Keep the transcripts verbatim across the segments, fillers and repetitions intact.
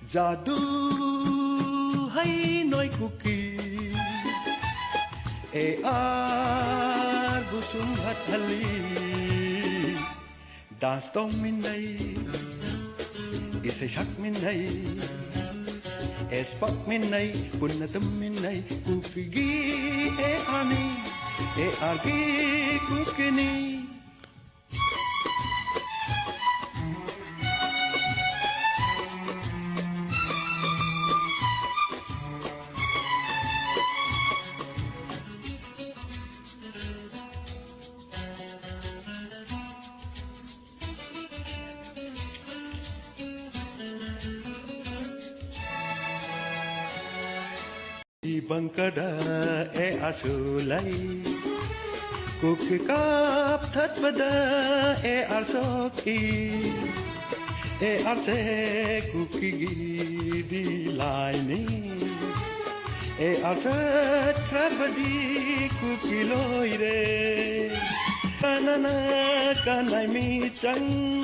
Jadu hai noi Kuki, A R Gusum Hathali, dance tong min nai, isai shak min nai, espak min nai, punna tum min nai, Kuki gi A R ni, A R gi Kuki ni. Ibangkada A R sulai, Kuki kap thatpada A R soki, A R se Kuki gidi laini, A R sat krabadi Kuki loire. Kanana kanai mi chang,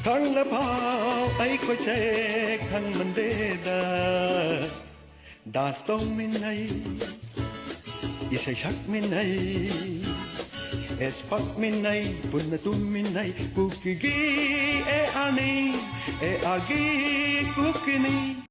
khang la pau ai ko che khang mandeda. Dance tong min nai, isai shak min nai, espak min nai, punna tum min nai, Kuki gi A R ni, A R gi Kuki ni.